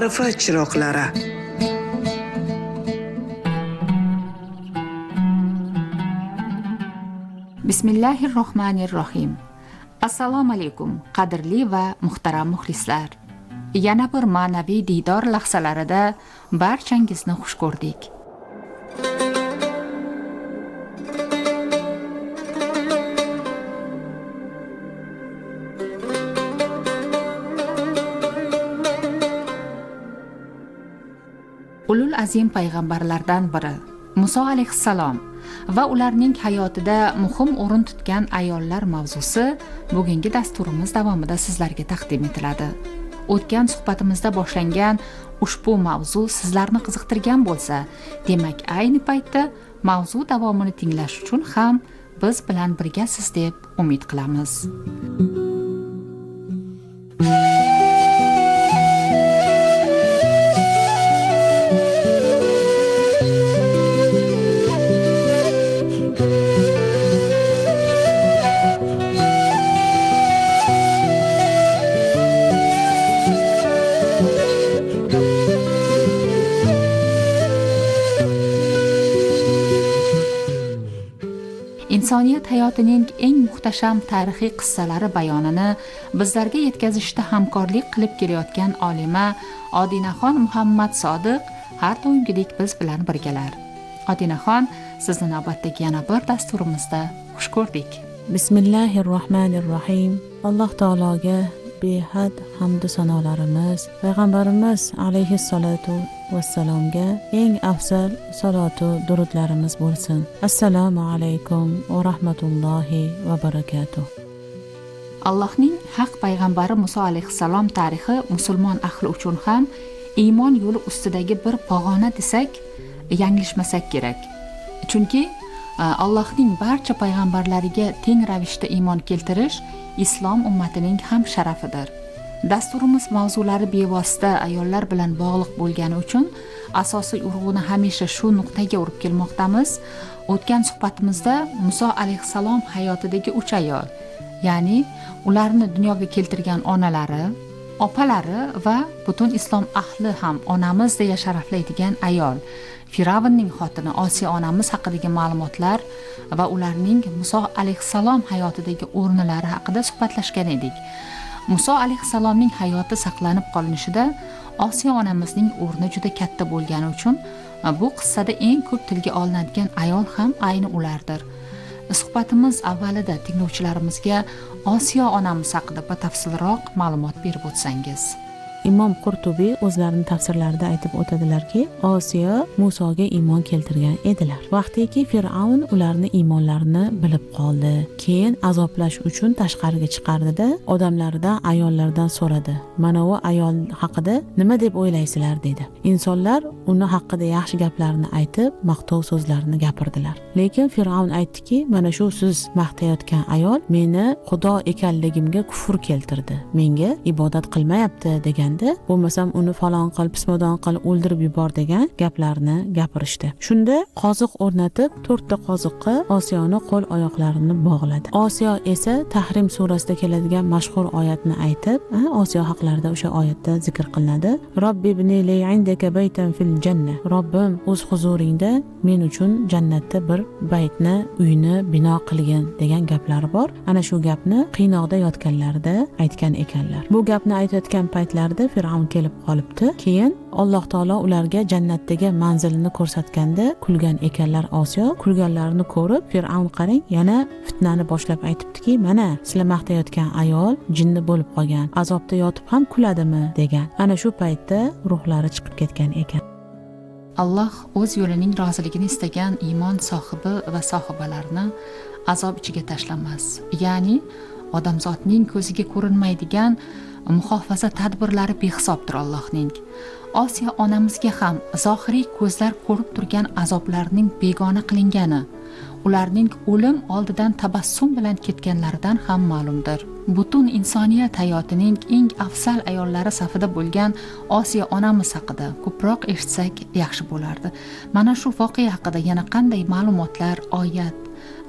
Ma'rifat chiroqlari. Bismillahirrohmanirrohim. Assalomu alaykum, qadrli va muhtaram muxlislar. Yana bir ma'naviy diydor lahzalarida barchangizni xush ko'rdik. Ulul azim payg'ambarlardan biri Muso alayhissalom va ularning hayotida muhim o'rin tutgan ayollar mavzusi bugungi dasturimiz davomida sizlarga taqdim etiladi. O'tgan suhbatimizda boshlangan ushbu mavzu sizlarni qiziqtirgan bo'lsa, demak ayni paytda mavzu davomini tinglash uchun ham biz bilan birgasiz deb umid qilamiz. Insoniyat hayotining eng muhtasham tarixiy qissalari bayonini bizlarga yetkazishda hamkorlik qilib kelayotgan olima Odinaxon Muhammad Sodiq har doimgidek biz bilan birgalar. Odinaxon, sizni navbatdagi yana bir dasturimizda xush ko'rdik. Bismillahirrohmanirrohim. Alloh taologa behad hamdu sanolarimiz, payg'ambarimiz alayhissalatu vassalomga eng afzal salatu durudlarimiz bo'lsin. Assalomu alaykum va rahmatullohi va barakatuh. Allohning haq payg'ambari Muso alayhissalom tarixi musulmon ahli uchun ham iymon yo'li ustidagi bir pog'ona desak, yanglishmasak kerak. Chunki Allohning barcha payg'ambarlariga teng ravishda iymon keltirish islom ummatining ham sharafidir. Dasturimiz mavzulari bevosita ayollar bilan bog'liq bo'lgani uchun asosiy urg'uni hamisha shu nuqtaga urib kelmoqdamiz. O'tgan suhbatimizda Muso alayhissalom hayotidagi 3 ayol, ya'ni ularni dunyoga keltirgan onalari, opalari va butun islom ahli ham onamiz deya sharaflaydigan ayol, Firavnning xotini Osiya onamiz haqidagi ma'lumotlar va ularning Muso alayhissalom hayotidagi o'rnilari haqida suhbatlashgan edik. Muso alayhissalomning hayoti saqlanib qolinishida Osiya onamizning o'rni juda katta bo'lgani uchun bu qissada eng ko'p tilga olinadigan ayol ham ayni ulardir. Suhbatimiz avvalida tinglovchilarimizga Osiyo onamiz haqida batafsilroq ma'lumot berib o'tsangiz. Imom Qurtubiy o'zlarining tafsirlarida aytib o'tadilarki, Osiyo Musoga iymon keltirgan edilar. Vaqtiki Fir'avn ularni iymonlarini bilib qoldi. Keyin azoblash uchun tashqariga chiqardida odamlardan, ayollardan so'radi. Mana u ayol haqida nima deb o'ylaysizlar dedi. Insonlar uni haqida yaxshi gaplarni aytib, maqtov so'zlarini gapirdilar. Lekin Fir'avn aytdiki, mana shu siz maqtayotgan ayol meni Xudo ekanligimga kufr keltirdi. Menga ibodat qilmayapti degan, bo'lmasam uni falon qil, pismadon qil, o'ldirib yubor degan gaplarni gapirishdi. Shunda qoziq o'rnatib, 4 ta qoziqqa Osiyoni qo'l oyoqlarini bog'ladi. Osiyo esa Tahrim surasida keladigan mashhur oyatni aytib, Osiyo haqlarida o'sha oyatda zikr qilinadi. Robbi ibni li indaka baytan fil janna. Robbim, o'z huzuringda men uchun jannatda bir baytni, uyni bino qilgin degan gaplari bor. Ana shu gapni qiynoqda yotganlarida aytgan ekanlar. Bu gapni aytayotgan paytlarida Fir'avn kelib qolibdi. Keyin Alloh taolo ularga jannatdagi manzilini ko'rsatganda kulgan ekanlar Osiyo. Kulganlarini ko'rib Fir'avn qarang, yana fitnani boshlab aytibdiki, mana sizlar maqtayotgan ayol jinni bo'lib qolgan, azobda yotib ham kuladimi degan. Ana shu paytda ruhlari chiqib ketgan ekan. Alloh o'z yo'lining roziligini istagan iymon sohibi va sohibalarini azob ichiga tashlamas. Ya'ni odamzodning ko'ziga ko'rinmaydigan muhofaza tadbirlari behisobdir Allohning. Osiyo onamizga ham zohiriy ko'zlar ko'rib turgan azoblarning begona qilingani, ularning o'lim oldidan tabassum bilan ketganlaridan ham ma'lumdir. Butun insoniyat hayotining eng afzal ayollari safida bo'lgan Osiyo onamiz haqida ko'proq eshitsak yaxshi bo'lardi. Mana shu voqea haqida yana qanday ma'lumotlar, oyat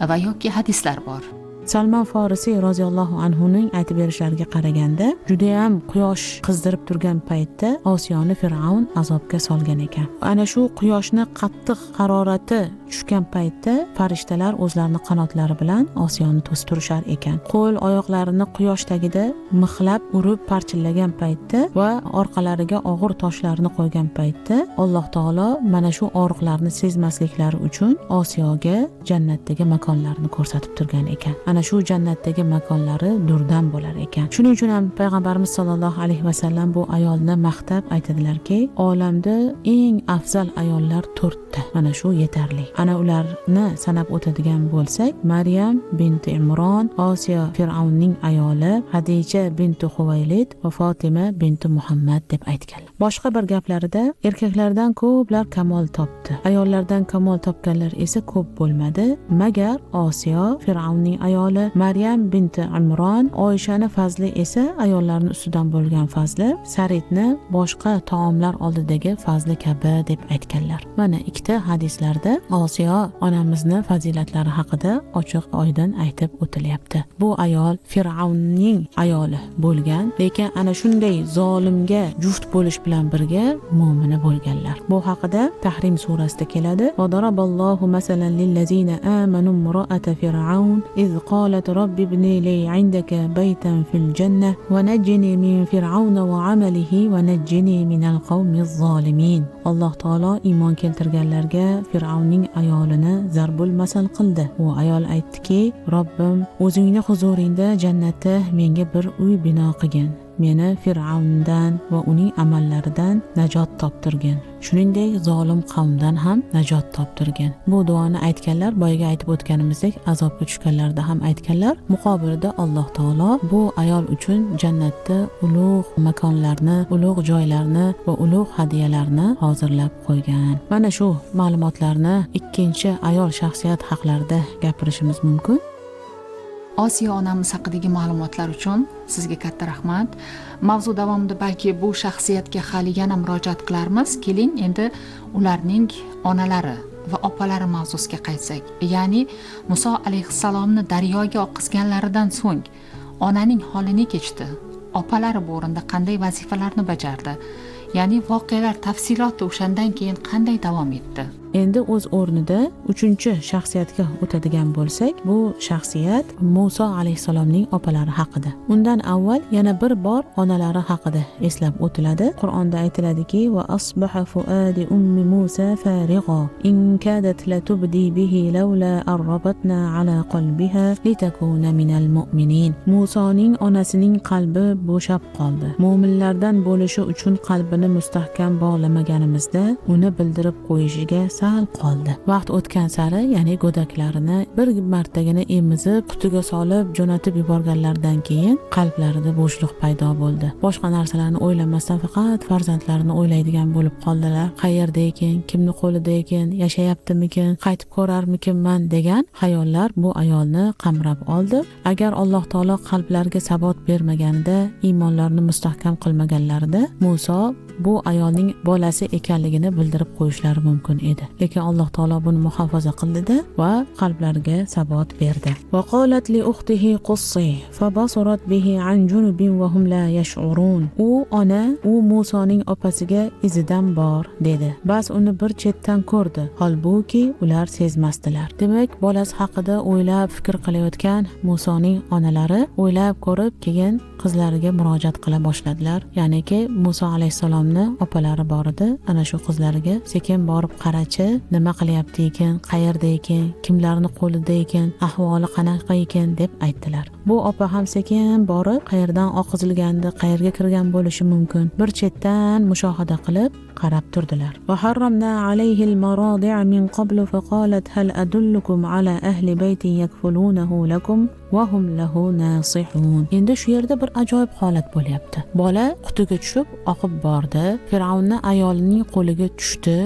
va yoki hadislar bor? Salmon Forisiy roziyallohu anhuning aytib berishlariga qaraganda, juda ham quyosh qizdirib turgan paytda Osiyoni Fir'avn azobga solgan ekan. Ana shu quyoshni qattiq harorati tushgan paytda farishtalar o'zlarini qanotlari bilan Osiyoni to'sib turishar ekan. Qo'l oyoqlarini quyosh tagida mixlab urib parchillagan paytda va orqalariga og'ir toshlarni qo'ygan paytda Alloh taolo mana shu og'riqlarni sezmasliklari uchun Osiyoga jannatdagi makonlarni ko'rsatib turgan ekan. Ana shu jannatdagi makonlari durdan bo'lar ekan. Shuning uchun ham payg'ambarimiz sollallohu alayhi vasallam bu ayolni maqtab aytadilarki, olamda eng afzal ayollar 4 ta. Mana shu yetarli. Ana ularni sanab o'tadigan bo'lsak, Maryam binti Imron, Osiyo Fir'avnning ayoli, Hadija binti Huvaylid va Fotima binti Muhammad deb aytganlar. Boshqa bir gaplarida erkaklardan ko'plar kamol topdi. Ayollardan kamol topganlar esa ko'p bo'lmadi. Magar Osiyo Fir'avnning ayoli, Maryam binti Imron, Oyishani fazli esa ayollarning ustidan bo'lgan fazli saridni boshqa taomlar oldidagi fazli kabi deb aytganlar. Mana ikkita hadislarda Osiyo onamizni fazilatlari haqida ochiq oydin aytib o'tilyapti. Bu ayol Fir'avnning ayoli bo'lgan, lekin ana shunday zolimga juft bo'lish bilan birga mo'mina bo'lganlar. Bu haqida Tahrim surasida keladi. Va daraballohu masalan lillazina amanu imra'ata fir'aun iz qalat robbi ibni li 'indaka baytan fil janna va najjini min fir'auna va 'amalihi va najjini minal qawmiz zolimin. Alloh taolo iymon keltirganlarga Fir'avnning ayolini zarbul masal qildi. U ayol aytdiki: "Robbim, o'zingni huzuringda jannatda menga bir uy bino qilgin. Meni Fir'avndan va uning amallaridan najot toptirgin. Shuningdek, zolim qavmdan ham najot toptirgin." Bu duoni aytganlar, boyagi aytib o'tganimizdek, azobga tushganlarda ham aytganlar. Muqobilida Alloh taolo bu ayol uchun jannatda ulug' makonlarni, ulug' joylarni va ulug' hadiyalarni hozirlab qo'ygan. Mana shu ma'lumotlarni ikkinchi ayol shaxsiyat haqlarida gapirishimiz mumkin. Osiyo onamiz haqidagi ma'lumotlar uchun sizga katta rahmat. Mavzu davomida balki bu shaxsiyatga hali yana murojaat qilarmiz. Keling, endi ularning onalari va opalari mavzusiga qaytsak. Ya'ni Muso alayhissalomni daryoga oqizganlaridan so'ng onaning holi ne kechdi? Opalari bu o'rinda qanday vazifalarni bajardi? Ya'ni voqealar tafsiloti o'shandan keyin qanday davom etdi? Endi o'z o'rnida uchinchi shaxsiyatga o'tadigan bo'lsak, bu shaxsiyat Muso alayhissalomning opalari haqida. Undan avval yana bir bor onalari haqida eslab o'tiladi. Qur'onda aytiladiki: "Va asbaha fuadi ummi Musa farig'a in kadat latubdi bihi laula arrabatna ala qalbiha litakuna minal mu'minin." Musoning onasining qalbi bo'shab qoldi. Mo'minlardan bo'lishi uchun qalbini mustahkam bog'lamaganimizda uni bildirib qo'yishiga sal qoldi. Vaqt o'tgan sari, ya'ni go'daklarini bir martagina emizib, qutiga solib jo'natib yuborganlaridan keyin qalblarida bo'shliq paydo bo'ldi. Boshqa narsalarni o'ylamasdan faqat farzandlarini o'ylaydigan bo'lib qoldilar. Qayerda ekan, kimni qo'lida ekan, yashayaptimikin, qaytib ko'rarmikinman degan xayollar bu ayolni qamrab oldi. Agar Alloh taolo qalblarga sabot bermaganida, iymonlarini mustahkam qilmaganlarida Muso bu ayolning bolasi ekanligini bildirib qo'yishlari mumkin edi. Lekin Alloh taolo buni muhofaza qildida va qalblariga sabot berdi. Va qalat li ukhtihi qussi fa basurat bihi an junubin va hum la yash'urun. U ona u Musoning opasiga izidan bor dedi. Bas uni bir chetdan ko'rdi, holbuki ular sezmasdilar. Demak, bolasi haqida o'ylab fikr qilayotgan Musoning onalari o'ylab ko'rib, keyin qizlariga murojaat qila boshladilar. Ya'niki Muso alayhissalomni opalari bor edi. Ana shu qizlariga sekin borib qarachi, nima qilyapti ekan, qayerda ekan, kimlarni qo'lida ekan, ahvoli qanaqa ekan deb aytdilar. Bu opa ham sekin borib, qayerdan oqizilgandi, qayerga kirgan bo'lishi mumkin, bir chetdan mushohada qilib qarab turdilar. Va harramna alayhi al-maradi'a min qablu faqalat hal adullukum ala ahli baytin yakfulunahu lakum va hum lahu nasihun. Endi shu yerda bir ajoyib holat bo'lyapti. Bola qutiga tushib oqib bordi. Fir'avnning ayolining qo'liga tushdi.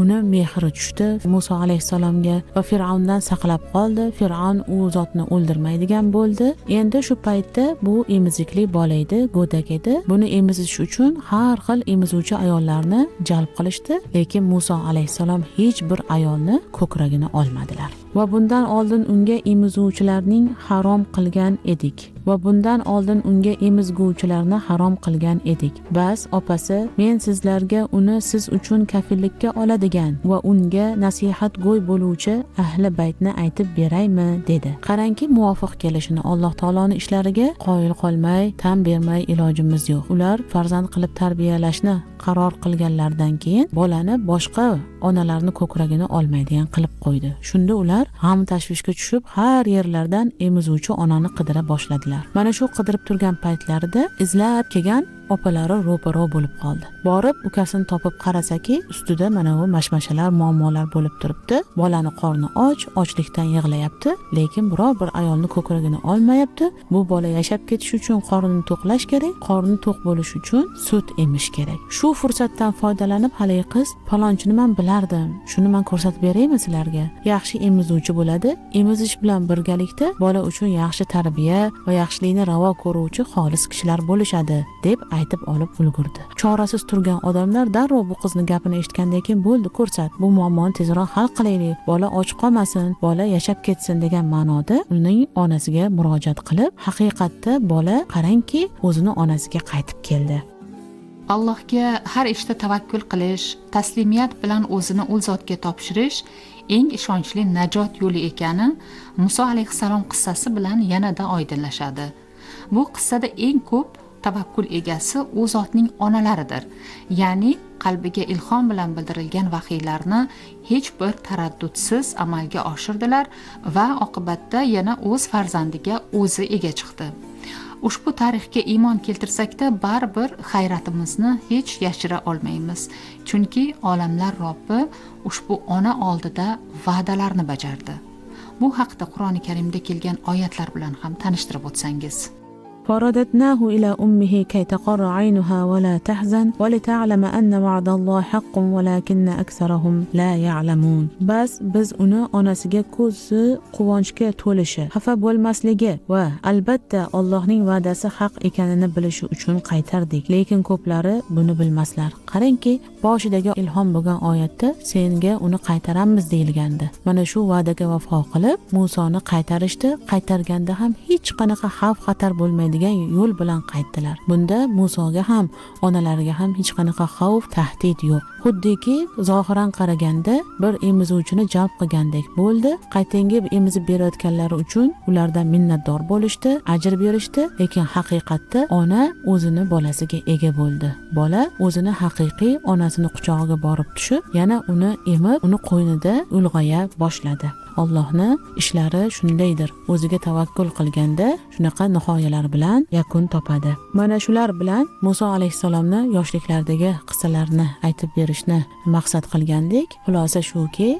Uni mehri tushdi Muso alayhissalomga va Fir'avndan saqlab qoldi. Fir'avn u zotni o'ldirmaydigan bo'ldi. Endi shu paytda bu emizikli bola edi, go'dak edi. Buni emizish uchun har xil emizuvchi ayollarni jalb qilishdi, lekin Muso alayhissalom hech bir ayolni ko'kragini olmadilar. Va bundan oldin unga emizuvchilarning harom qilgan edik. Va bundan oldin unga emizguvchilarni harom qilgan edik. Bas opasi, men sizlarga uni siz uchun kafillikka oladigan va unga nasihatgo'y bo'luvchi ahli baytni aytib beraymi, dedi. Qarangki, muvofiq kelishini Alloh taoloning ishlariga qoyil qolmay, tan bermay ilojimiz yo'q. Ular farzand qilib tarbiyalashni qaror qilganlaridan keyin bolani boshqa onalarni ko'kragini olmaydigan qilib qo'ydi. Shunda ular g'am tashvishga tushib, har yerlardan emizuvchi onani qidira boshladilar. Mana shu qidirib turgan paytlarida izlab kelgan opalari ro'paro bo'lib qoldi. Borib ukasini topib qarasaki, ustida mana bu mashmashalar, muammolar bo'lib turibdi. Bolani qorni och, ochlikdan yig'layapti, lekin biror bir ayolni ko'kragini olmayapti. Bu bola yashab ketish uchun qornini to'qlash kerak, qorni to'q bo'lish uchun sut emish kerak. Shu fursatdan foydalanib haligi qiz, falonchini men bilardim, shuni men ko'rsatib beraymi sizlarga? Yaxshi emizuvchi bo'ladi, emizish bilan birgalikda bola uchun yaxshi tarbiya va yaxshilikni ravo ko'ruvchi xolis kishilar bo'lishadi, deb aytib olib ulgurdi. Chorasiz turgan odamlar darrov bu qizni gapini eshitgandan keyin bo'ldi, ko'rsat, bu muammoni tezroq hal qilaylik, bola och qolmasin, bola yashab ketsin degan ma'noda uning onasiga murojaat qilib, haqiqatda bola qarangki o'zini onasiga qaytib keldi. Allohga har ishda tavakkul qilish, taslimiyat bilan o'zini u zotga topshirish eng ishonchli najot yo'li ekani Muso alayhissalom qissasi bilan yanada oydinlashadi. Bu qissada eng ko'p tavakkul egasi u zotning onalaridir. Ya'ni qalbiga ilhom bilan bildirilgan vahiylarni hech bir taraddudsiz amalga oshirdilar va oqibatda yana o'z farzandiga o'zi ega chiqdi. Ushbu tarixga iymon keltirsakda baribir hayratimizni hech yashira olmaymiz. Chunki olamlar Robbi ushbu ona oldida va'dalarni bajardi. Bu haqda Qur'oni Karimda kelgan oyatlar bilan ham tanishtirib o'tsangiz. فرددناه إلى أمه كي تقر عينها ولا تحزن ولتعلم أن وعد الله حق ولكن أكثرهم لا يعلمون. Bas biz uni onasiga ko'zi quvonchga to'lishi, xafa bo'lmasligi va albatta Allohning va'dasi haq ekanini bilishi uchun qaytardik. Lekin ko'plari buni bilmaslar. Qarangki, boshidagi ilhom bo'lgan oyatda senga uni qaytaramiz deyilgandi. Mana shu va'daga vafo qilib, Musoni qaytarishdi. Qaytarganda ham hech qanaqa xavf xatar bo'lmaydi degan yo'l bilan qaytdilar. Bunda Musoga ham, onalariga ham hech qanaqa xavf, tahdid yo'q. Xuddiki zohiran qaraganda bir emizuvchini jalb qilgandek bo'ldi. Qaytanga emizib berayotganlari uchun ulardan minnatdor bo'lishdi, ajr berishdi, lekin haqiqatda ona o'zini bolasiga ega bo'ldi. Bola o'zini haqiqiy onasini quchog'iga borib tushib, yana uni emib, uni qo'ynida ulg'aya boshladi. Allohni ishlari shundaydir. O'ziga tavakkul qilganda shunaqa nihoyalar bilan yakun topadi. Mana shular bilan Muso alayhissalomni yoshliklaridagi qissalarni aytib berishni maqsad qilgandik. Xulosa shuki,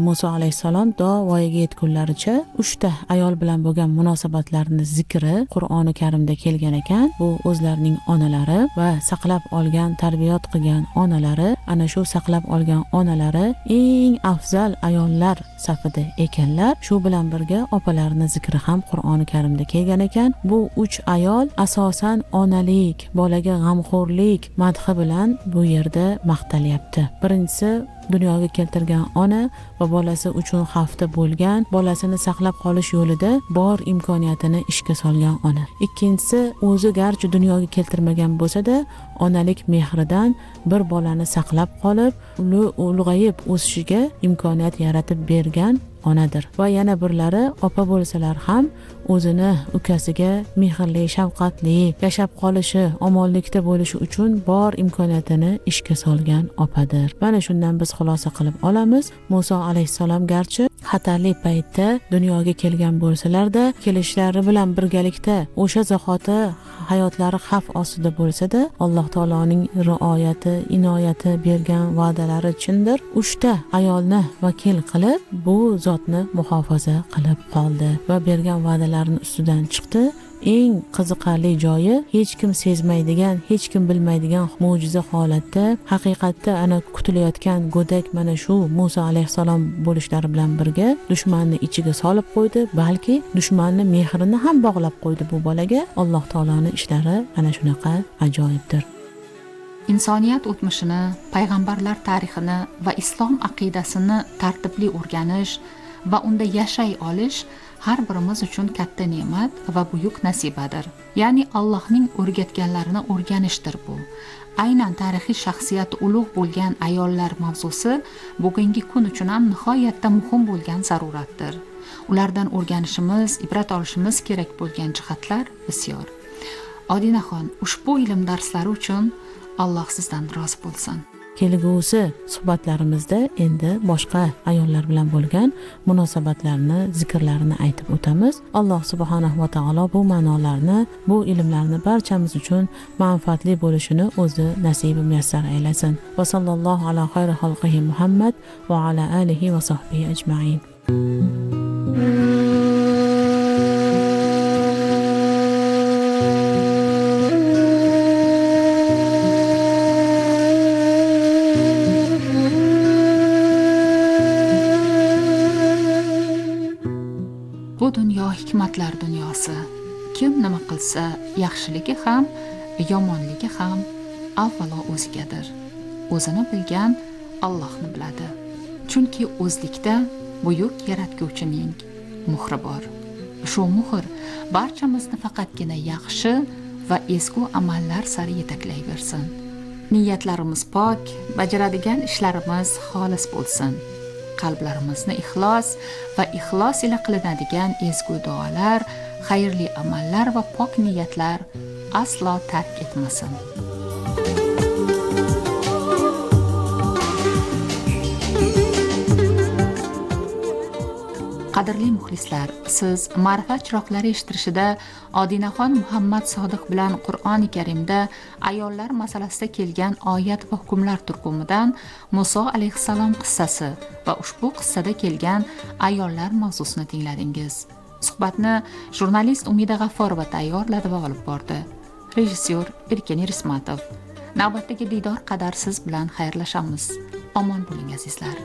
Muso alayhissalom do voyaga yetgunlaricha 3 ta ayol bilan bo'lgan munosabatlarni zikri Qur'oni Karimda kelgan ekan. Bu o'zlarining onalari va saqlab olgan, tarbiyat qilgan onalari, ana shu saqlab olgan onalari eng afzal ayollar safida ekanlar. Shu bilan birga opalarini zikri ham Qur'oni Karimda kelgan ekan. Bu 3 ayol asosan onalik, bolaga g'amxo'rlik madhi bilan bu yerda maqtalyapti. Birinchisi dunyoga keltirgan ona va bolasi uchun xavfda bo'lgan, bolasini saqlab qolish yo'lida bor imkoniyatini ishga solgan ona. Ikkinchisi o'zi garchi dunyoga keltirmagan bo'lsa-da, onalik mehridan bir bolani saqlab qolib, uni ulg'ayib o'sishiga imkoniyat yaratib bergan onadir. Va yana birlari opa bo'lsalar ham o'zini ukasiga mehrli, shafqatli yashab qolishi, omonlikda bo'lishi uchun bor imkoniyatini ishga solgan opadir. Mana shundan biz xulosa qilib olamiz. Muso alayhissalom garchi xatarli paytda dunyoga kelgan bo'lsalar-da, kelishlari bilan birgalikda o'sha zahoti hayotlari xavf ostida bo'lsa-da, Alloh taoloning rioyati, inoyati bergan va'dalari chindir. 3 ta ayolni vakil qilib, bu zotni muhofaza qilib qoldi va bergan va'dalarini ustidan chiqdi. Eng qiziqarli joyi, hech kim sezmaydigan, hech kim bilmaydigan mo'jiza holatda haqiqatda ana kutilayotgan go'dak mana shu Muso alayhissalom bo'lishlari bilan birga dushmanni ichiga solib qo'ydi, balki dushmanni mehrini ham bog'lab qo'ydi bu bolaga. Alloh taoloning ishlari ana shunaqa ajoyibdir. Insoniyat o'tmishini, payg'ambarlar tarixini va islom aqidasini tartibli o'rganish, va unda yashay olish har birimiz uchun katta ne'mat va buyuk nasibadir. Ya'ni Allohning o'rgatganlarini o'rganishdir bu. Aynan tarixiy shaxsiyati ulug' bo'lgan ayollar mavzusi bugungi kun uchun ham nihoyatda muhim bo'lgan zaruratdir. Ulardan o'rganishimiz, ibrat olishimiz kerak bo'lgan jihatlar bisyor. Odinaxon, ushbu ilm darslari uchun Alloh sizdan rozi bo'lsin. Kelgusi suhbatlarimizda endi boshqa ayollar bilan bo'lgan munosabatlarni, zikrlarini aytib o'tamiz. Alloh subhanahu va taolo bu ma'nolarni, bu ilmlarni barchamiz uchun manfaatli bo'lishini o'zi nasibi muyassar aylasin. Va sallallohu ala xayri xalqihi Muhammad va ala alihi va sahbihi ajmain. Bu dunyo hikmatlar dunyosi. Kim nima qilsa, yaxshiligi ham, yomonligi ham avvalo o'zigadir. O'zini bilgan Allohni biladi. Chunki o'zlikda buyuk yaratguvchining muhri bor. Shu muhr barchamizni faqatgina yaxshi va ezgu amallar sari yetaklayversin. Niyatlarimiz pok, bajaradigan ishlarimiz xolis bo'lsin. Qalblarimizni ixlos va ixlos ila qilinadigan ezgu duolar, xayrli amallar va pok niyatlar aslo tark etmasin. Qadrli muxlislar, siz Ma'rifat chiroqlari eshittirishida Odinaxon Muhammad Sodiq bilan Qur'oni Karimda ayollar masalasida kelgan oyat va hukmlar turkumidan Muso alayhissalom qissasi va ushbu qissada kelgan ayollar mavzusini tingladingiz. Suhbatni jurnalist Umida G'afforova tayyorladi va olib bordi. Rejissyor Erkin Irismatov. Navbatdagi diydor qadar siz bilan xayrlashamiz. Omon bo'ling azizlar.